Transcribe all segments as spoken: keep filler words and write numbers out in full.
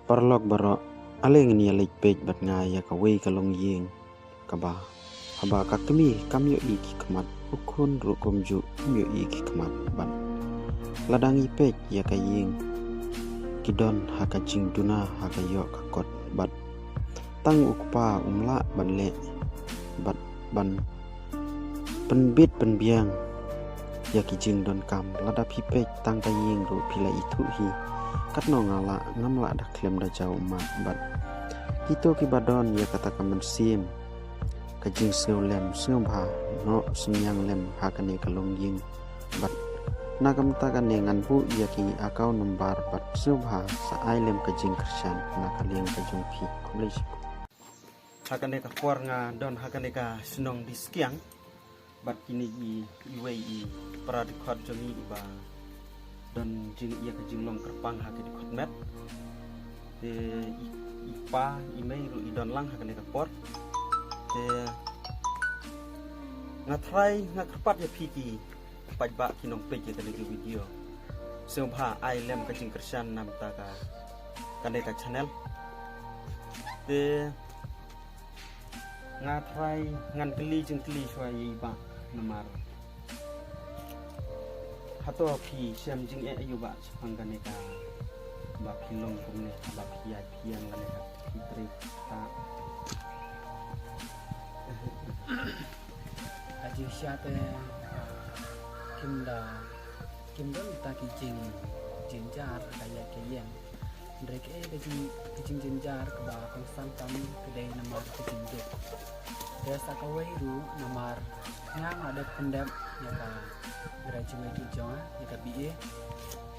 Paralok baroh, ale ngin ïa leit peit bad nga ïa kawei ka longïing kaba, haba ka kmie kam ïohi ki khmat, u khun ruh kumjuh um ïohi ki khmat bad lada ngi peit ïa ka ïing, ki don ha ka jingduna ha ka ïoh ka kot bad tang u kpa um lah ban leh bad ban pynbit pynbiang ïa ki jingdonkam. Lada phi peit tang ka ïing ruh phi la ithuh hi, katno nga lah ngam lah da khlem da jaw ummat bad kito kiba don ïa kata ka mynsiem ka jingsngewlem sngewbha noh synñiang lem ha kane ka longïing bad na ka bynta kane ngan buh ïa ki account number bad sngewbha sa ai lem ka jingkyrshan na ka liang ka jong phi. Khublei shibun. Ha kane ka por nga don ha kane ka shnong Diskiang bad kine i, iwei i para dkhot jong ngi iba don jingïa ka jinglong kyrpang ha ka dkhot met. Te i, i pa i mei ruh i don lang ha kane ka por. Te nga trai nga kyrpad ïa phi ki paidbah ki nongpeit ïa kane ka video, sngewbha ai lem ka jingkyrshan na bynta ka kane ka channel. Te nga trai ngan kylli jingkylli shuwa ïa i bah namar hato phi shem jingeh ïa u bah shaphang kane kaba phi long kumne, kaba phi ïaid phi ïeng kane ka phi trei ta. Ha jingshisha te, ah, kim da, kim don kita ki jing, jingjynjar ha ka ïaid ka ïeng. Hynrei kaei ka jing, ka jingjynjar kaba kongsan tam ka dei namar ka jingduk. Te sa kawei ruh namar nga nga dep pyndep ïa ka graduate jong nga, ïa ka B A.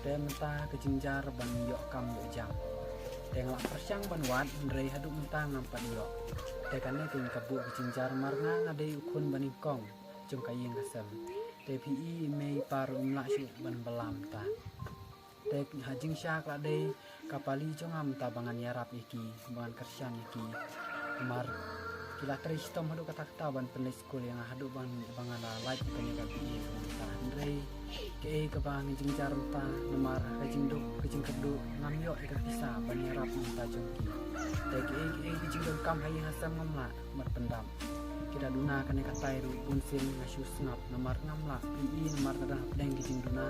Te mynta ka jingjynjar ban ïoh kam ïoh jam. Te nga la pyrshang ban wad hynrei haduh mynta ngam pat ïoh. Te kane keiñ ka buh ka jingjynjar namar nga nga dei u khun ba nyngkong jong ka ïing ka sem. Te phi i mei pa ruh um lah shuh ban bylla mynta. Te ha jingshisha ka la dei ka pali jong nga mynta ba ngan ïarap ïa ki, ba ngan kyrshan ïa ki. Namar ki la trei shitom haduh katta katta ban pynleit skul ïa nga haduh ban, ba nga la lait ïa kane ka B A mynta. Hynrei kaei kaba nga jingjynjar mynta namar ka jingduk ka jingkyrduh ngam ïoh ïa ka pisa ban ïarap mynta jong ki. Te kaei kaei ka jingdonkam ha ïing ha sem ngam lah ban pyndap. Ki da duna kane katai ruh bun sien nga shu sngap namar ngam lah pyni namar ka dang hapdeng ki jingduna.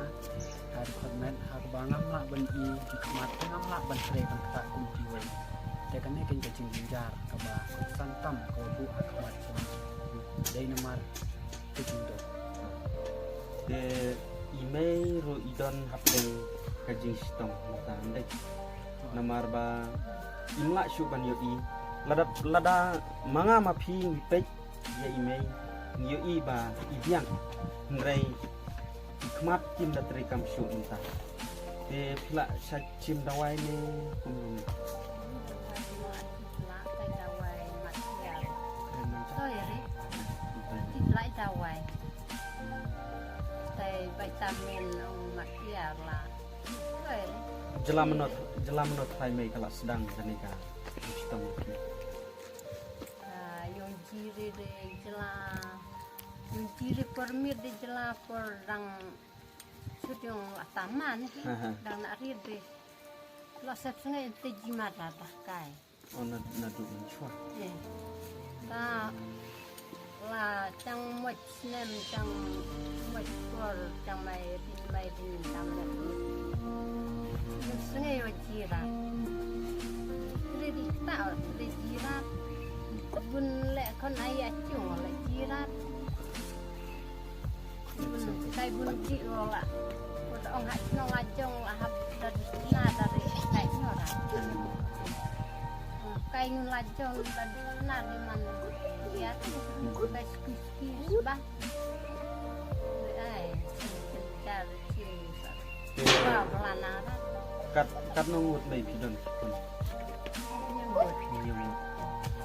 Ha dkhot met ha kaba ngam lah ban i ki khmat, ngam lah ban trei ban ktah kum kiwei. Te kane keiñ ka jingjynjar kaba kongsan tam kaba buh ha khmat jong nga. Dei namar ka jingduk. Te i mei ruh i don hapdeng ka jingshitom mynta, ym dei? Namar ba im lah shuh ban ïohi. Lada, lada ma nga ma phi ngi peit ïa i mei ngi ïohi ba i biang. Hynrei i khmat kim da trei kam shuh mynta. Te phi lah shah shim dawai ne kumno ne? Lah kai dawai mat ïa. Kren man sha. Sorry. Lah dawai. Tai vitamin mat ïa lah. Sorry. Jylla mynno, jylla mynno trai mei ka la sdang kane ka shitom ki. Ah, yung jiri de jylla. Yung jiri por mir de jylla por dang shooting ataman. Aha. Dang na ri de. La sep sngai te jima da da kai. Oh, na, naduh mynshuwa. Eh. Ta la chang moch snem chang moch por chang mai rin mai rin chang mai. Ym sngai wa jira. Re di kta re jira. Bun le kon ai achung le jira. Bun kai bun ki la. Ko da ong ha chnong la jong la hap da na da re kai nora. Kai ngun la jong da na di man ya. Kai ski ski ba. Ai, jar ki. Ba bla na ra. Kat, katno ngut mei phi don? Hynñiew ngut. Hynñiew ngut.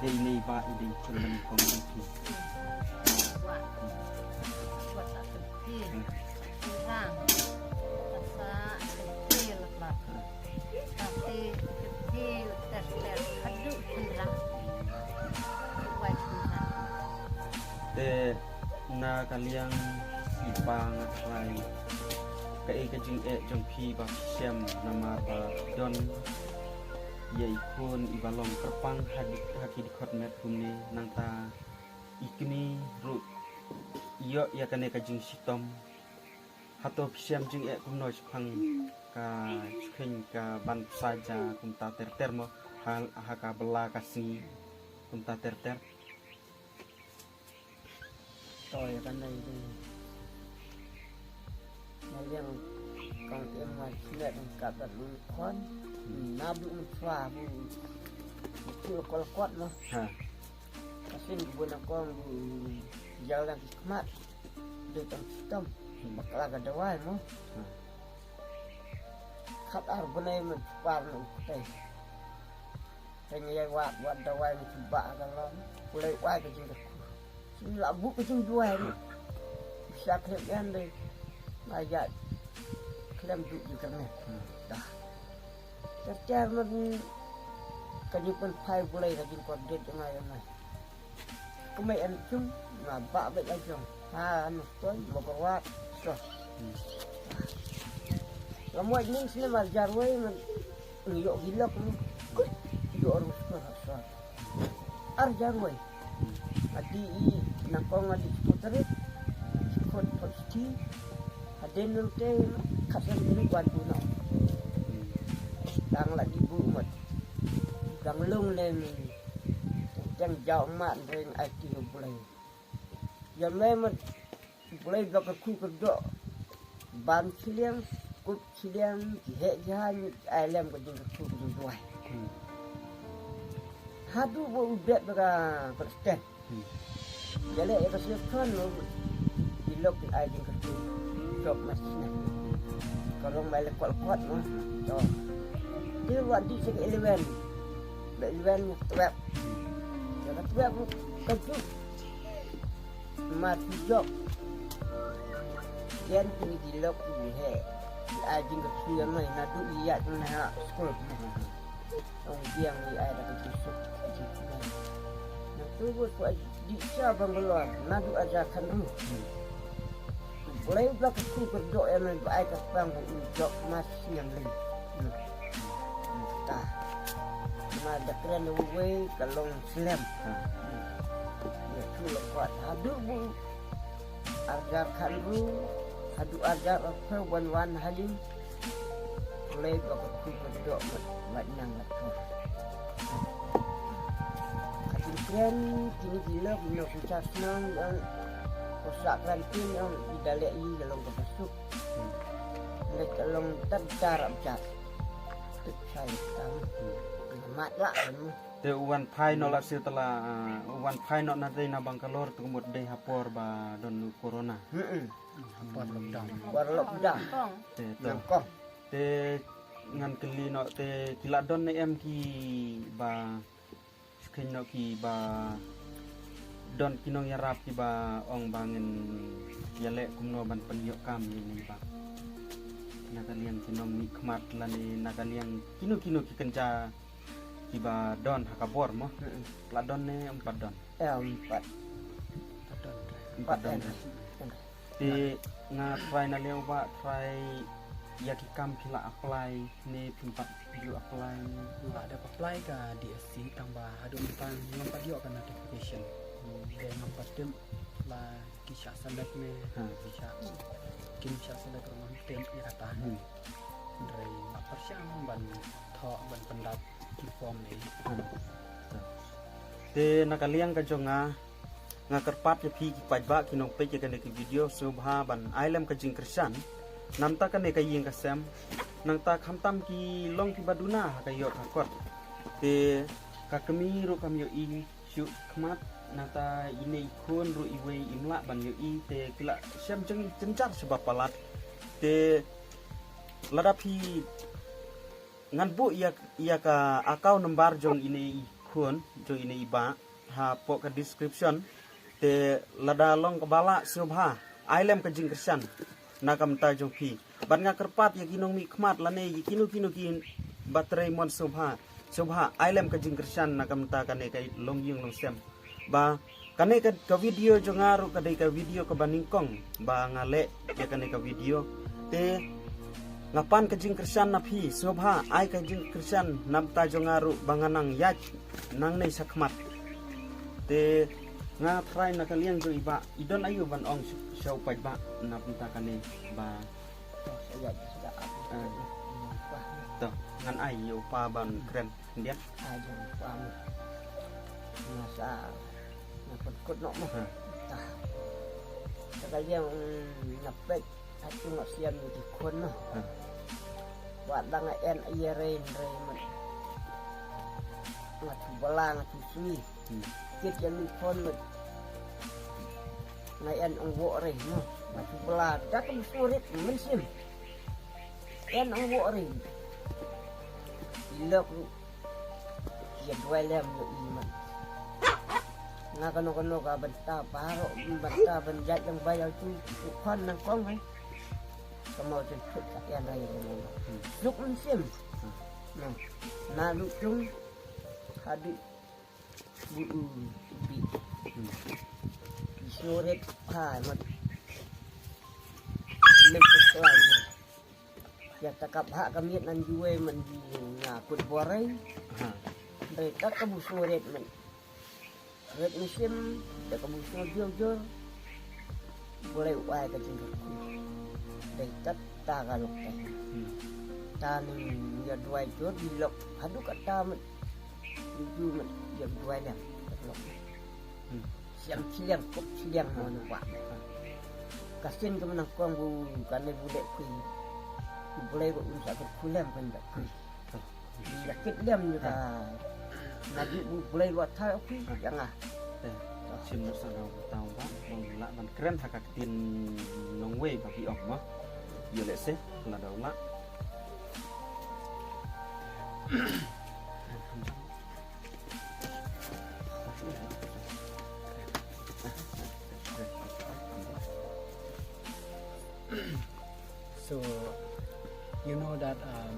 Dei nei ba i dei chun man kong dei phi. Wa. Wa ta phi. Rang. Tasa phi la pla. Tasa phi tester haduh chun rang. Wa chun rang. Te na ka liang i pa nga trai. Kaei ka jingeh jong phi ba phi shem namar ba don ïa i khun iba long kyrpang ha ki dkhot met kumne, nangta i kmie ruh i ïoh ïa kane ka jingshitom. Hato phi shem jingeh kumno shaphang ka jingkheiñ ka ban pynsaja kumta ter ter mo, ha ka bylla ka sngi kumta ter ter? To ïa kane dei na liang kong im ma snet ka da lun khon. Na du mun chwa bu tu kol kot mo. Ha. Ka sien bu na kong bu jal dang ki khmat. Dei tang stem bakla ka dawai mo. Khat ar bnai man par na u kutei. Teng ïa wat wat dawai man ba ka lom. Kulai wai ka jingkyrkhu. Sien la bu ka jingduwai ni. Bisa khlem ïan dei. Nga ïa khlem du jingkyrmen. Dah. Ter ter man ka jingpynphai bulai ka jingkordit ïa nga ïa nga. Kmai em chung, nga ba bek la jong. Ha, anu stoi, mo korwat, so. La mo ning sne mar jarwai man. Ngi ïoh gilok ni. Kut, ïoh ru so, so. Ar jarwai. Adi i, nangkong adi sutrit. Kot pot sti. Hadin nang te, kasan ni wan tu no. Dang la di bu mat. Dang lung le mi. Dang jaw mat ring ai ti u bulai. Ïa me mat. Bulai ba ka khu ka do. Bam chiliang, kup chiliang, ki he ki ha ni ai lem ka jingkyrkhu ka jingduwai. Haduh ba u bet ba ka Palestine. Ïa leh ïa ka sngewthuh mo. Ki lok ki ai jingkyrkhu. Jop mas sngewthuh. Ka long mai le kot kot mo. To. Te wat di se ka eleven. Ba eleven twelve. Ïa ka twelve ka juk. Mat jok. Ïa kine ki lok ki he. Ki ai jingkyrkhu ïa nga naduh ïa nga ha skul. Ong biang ïa ai da ka jingsuk. Na tu bus ko di cha Bangalore naduh aja kan ru. Bulai ba ka ku ka dok ïa nga ba ai ka pang ka u jok mas nyam lei. Ta. Ma da kren uwei ka long slem. Ïa tu la kwat haduh bu arjar khan ru, haduh arjar arphew wan wan halim. Lei ba ka khu ka dok mat mat nang la tu. Ka tin kren kini ki lok no ku chas nang ang ko sa kran tin ang i da leh i ka long ka pasuk. Leh ka long tad darap jat. Tip sai tam. Mat la kan. Te u wan phai noh la shu tala, ah, u wan phai noh na dei na Bangalore tu mut dei ha por ba don u corona. Hmm. Ha por lockdown. Por lockdown. Te to. Nangkong. Te ngan kylli noh te ki la don ne em kiba skhin noh kiba don ki nongïarap kiba ong ba ngin ïaleh kumno ban pynïoh kam ïa ngi ba. Na ka liang ki nongmihkhmat lane na ka liang kino kino ki kynja kiba don ha ka bor mo. Hmm. La don ne em pat don? Em pat. Em pat don. Em pat don. Te nga try na liang ba try ïa ki kam ki la apply ne phim pat ju apply ne. Nga da apply ka D S C tang ba haduh mynta ngam pat ïoh ka notification. Hmm, dei ngam pat tip la ki shah select ne. Ha. Ki shah, kim shah select ruh ngam tip ïa kata. Hmm. Hynrei nga pyrshang ban thoh ban pyndap ki form ne. Hmm. Te na ka liang ka jong nga, nga kyrpad ïa phi ki paidbah ki nongpeit ïa kane ka video sngewbha ban ai lem ka jingkyrshan. Namta kane ka ïing ka sem, nangta khamtam ki long kiba duna ha ka ïoh ka kot. Te ka kmie ruh kam ïohi shuh khmat, nangta ine i khun ruh iwei im lah ban ïohi, te ki la shem jingïeit jynjar shibun palat. Te lada phi ngan buh ïa, ïa ka account number jong ine i khun, jong ine i bah, hapoh ka description. Te lada long kaba lah sngewbha ai lem ka jingkyrshan na ka bynta jong phi. Bad nga kyrpad ïa ki nongmihkhmat lane ïa kino kino kiba trei mon sngewbha, sngewbha ai lem ka jingkyrshan na ka bynta kane ka longïing longsem. Ba kane ka, ka video jong nga ruh ka dei ka video kaba nyngkong ba nga leh ïa kane ka video. Te Nga pan ka jingkyrshan na phi, sngewbha ai ka jingkyrshan na bynta jong nga ruh ba nga nang ïaid nangne shakhmat. Te nga tharai na ka liang jong i Bah, i don aïu ban ong sha u paidbah na bynta kane ba. To, ngan ai ïa u Pa ban kren khyndiat. Nga sa, nga pynkut noh mo. Tah. Sa ka liang, mm, nga peit, atu nga siam ïa ki khun noh. Wat la nga en ïa rei rei mat. Nga tu bala, nga tu sui. Kit ïa mi khun mat. Nga en ong wo rei mo. Nga tu bala, da ka musurit mynsiem. En ong wo rei. Ilok ru. Ïa duwai lem ïa i man. Nga kano kano ka bynta baroh, bynta ban jait jong ba ïa tu, tu khon nang kong ai. Ka mau tu tu ka ïa rai ïa rai. Luk mynsiem. Na, na luk tung. Hadi. Bu u bi. Surit pa mat. Lek sesuai. Ïa ta kap ha ka miet nan juwe man di nga kut borei. Dei ta ka bu surit man. Ret mynsiem, da ka bu sngewjur jur. Bulai u ai ka jingkyrkhu. Dei tat ta ka lok ta. Ta ning ïa duwai jur di lok. Haduh kata mat. Itu mat ïa duwai lem. Lok. Siang chiliang kop chiliang mo nu wa. Ka sien ka mynta kong bu kane bu leh kui. Bulai ko un sa kyrkhu lem kan da kui. Ïa kit lem ïa ka. Na ju bu bulai wat thar, okay, ïa nga. Shim na sa dau tau ba, bang lah ban kren ha ka ktien nongwei ba ki ong mo. Ïa leh se, la dau lah. So, you know that, um,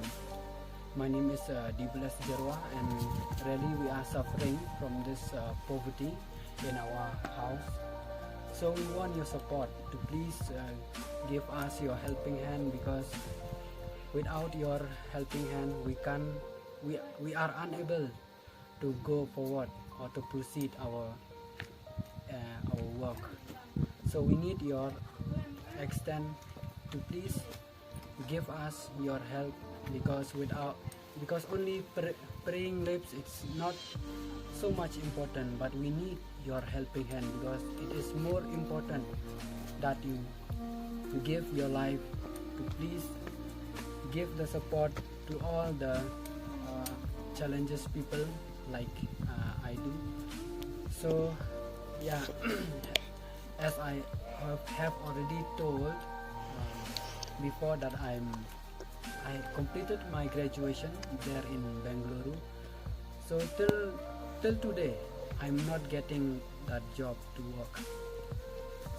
my name is, uh, Dibules Jyrwa, and really we are suffering from this, uh, poverty in our house. So we want your support to please, uh, give us your helping hand, because without your helping hand, we can't, we, we are unable to go forward or to proceed our, uh, our work. So we need your extend to please give us your help, because without, because only pr- praying lips, it's not so much important, but we need your helping hand, because it is more important that you give your life to please give the support to all the, uh, challenges people like, uh, I do. So, yeah, as I have, have already told, um, before that I'm, I completed my graduation there in Bengaluru. So till, till today, I'm not getting that job to work.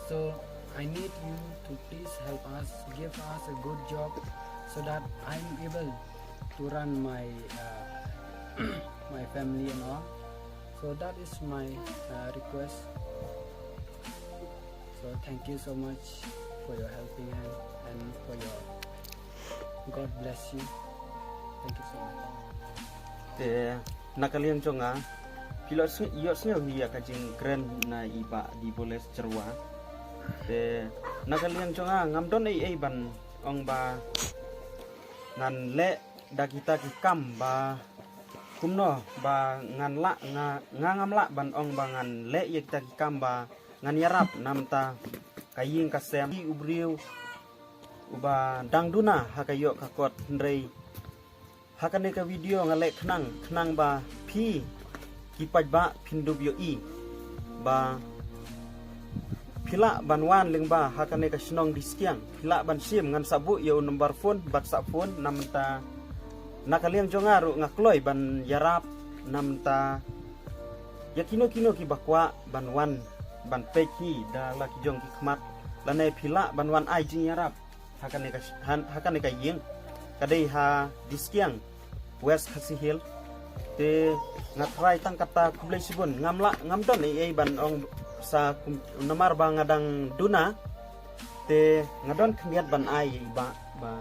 So I need you to please help us, give us a good job so that I'm able to run my, uh, my family and all. So that is my, uh, request. So thank you so much for your helping hand and for your, God bless you. Thank you so much. Te na ka liang jong nga, phi la sngew, ïohsngew hi ïa ka jingkren na i Bah Dibules Jyrwa. Te na ka liang jong nga ngam don ei ei ban ong ba ngan leh da kita ki kam ba kumno ba ngan lah, nga, nga ngam lah ban ong ba ngan leh ïa kita ki kam ba ngan ïarap namar ka ïing ka sem. Phi u briew uba dang duna ha ka ïoh ka kot, hynrei ha kane ka video nga leh khnang, khnang ba phi ki paidbah phin dup ïohi ba phi lah ban wan lyngba ha kane ka shnong Diskiang, phi lah ban shim, ngan sa buh ïa u number phone bad sa phone namar na ka liang jong nga ruh nga kloi ban ïarap namar ïa kino kino kiba kwah ban wan ban peit hi da la ki jong ki khmat, lane phi lah ban wan ai jingïarap ha kane ka, ha, ha kane ka ïing. Ka dei ha Diskiang, West Khasi Hills. Te nga tharai tang kata, khublei shibun. Ngam lah, ngam don ei ei ban ong sa kum, namar ba nga dang duna. Te nga don khyndiat ban ai ïa i Bah ba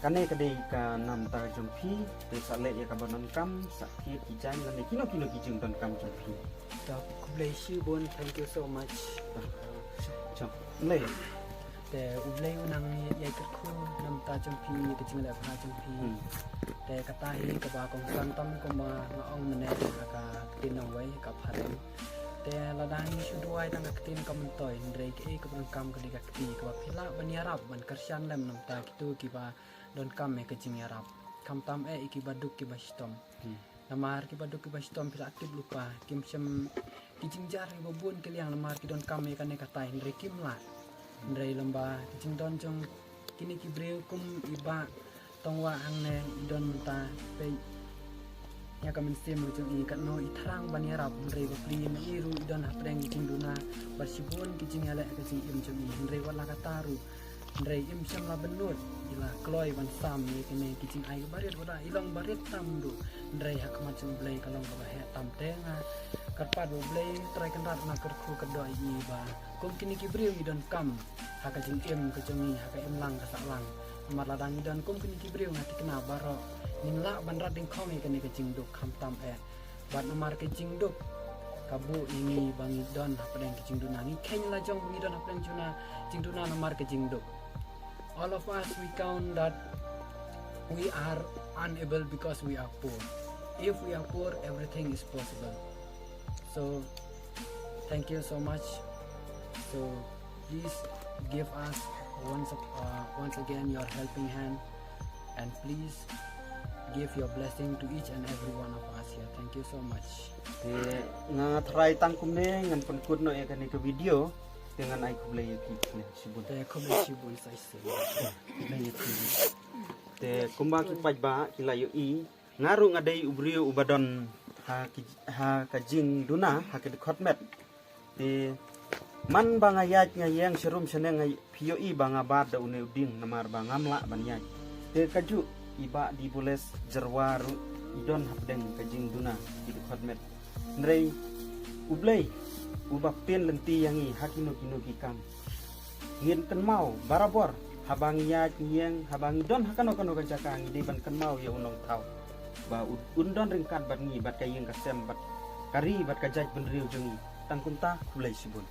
Kane ka dei ka namta jong phi, te sa leh ïa kaba donkam, sa thied ki jaiñ lane kino kino ki jingdonkam jong phi. To, khublei shibun, thank you so much. Jong, leh. Te U Blei u nang ïai kyrkhu namta jong phi, ka jingleh bha jong phi. Hmm. Te kata hi kaba kongsan tam kumba nga ong mynne ha ka ktien nongwei ka phareng. Te lada ngi shu duwai tang ka ktien ka myntoi, hynrei kaei kaba donkam ka dei ka kti kaba phi lah ban ïarap ban kyrshan lem namta kito kiba donkam ïa ka jingïarap. Khamtam eh ïa kiba duk kiba shitom. Hmm. Namar kiba duk kiba shitom phi lah tip lypa, kim shem ki jingjar kiba bun ki liang namar ki donkam ïa kane katai hynrei kim lah. Hynrei lem bad ki jingdon jong kine ki briew kum i Bah Tongwah hangne i don mynta, peit ïa ka mynsiem jong i katno i thrang ban ïarap hynrei bapli ma i ruh i don hapdeng ki jingduna bad shibun ki jingïaleh ka jingim jong i hynrei wat la kata ruh. Hynrei im shym la bynnud, i la kloi ban sam ïa kine ki jingai barit, wat la i long barit tam duh. Hynrei ha khmat jong U Blei ka long kaba heh tam, te nga kyrpad ba U Blei Trai Kynrad un kyrkhu kyrdoh ïa i ba kum kine ki briew ngi donkam ha ka jingim ka jong ngi, ha ka imlang ka sahlang. Namar lada ngi don kum kine ki briew nga thikna baroh ngin lah ban rat dyngkhong ïa kane ka jingduk khamtam eh. Bad namar ka jingduk ka buh ïa ngi ba ngi don hapdeng ka jingduna. Ngi kheiñ la jong ba ngi don hapdeng juna, jingduna namar ka jingduk. All of us, we count that we are unable because we are poor. If we are poor, everything is possible. So, thank you so much. So, please give us once, uh, once again your helping hand, and please give your blessing to each and every one of us here. Thank you so much. Te nga tharai tang kumne ngan pynkut noh ïa kane ka video. Te ngan ai khublei ïa phi khublei shibun. Te khublei shibun sa shisien. Khublei ïa phi. Te kumba ki paidbah ki la ïohi, nga ruh nga dei u briew uba don ha ki, ha ka jingduna ha ka dkhot met. Te man ba nga ïaid nga ïeng sharum shaneng nga phi ïohi ba nga bat da une u dieng namar ba ngam lah ban ïaid. Te kajuh i Bah Diboles Jyrwa ruh i don hapdeng ka jingduna ki dkhot met. Hynrei U Blei uba pynlynti ïa ngi ha kino kino ki kam. Ngin kynmaw barabor haba ngi ïaid ngi ïeng, haba ngi don ha kano kano ka jaka ngi dei ban kynmaw ïa u Nongthaw ba u, un don ryngkat bad ngi, bad ka ïing ka sem, bad ka ri bad ka jaitbynriew jong ngi. Tang kumta, khublei shibun.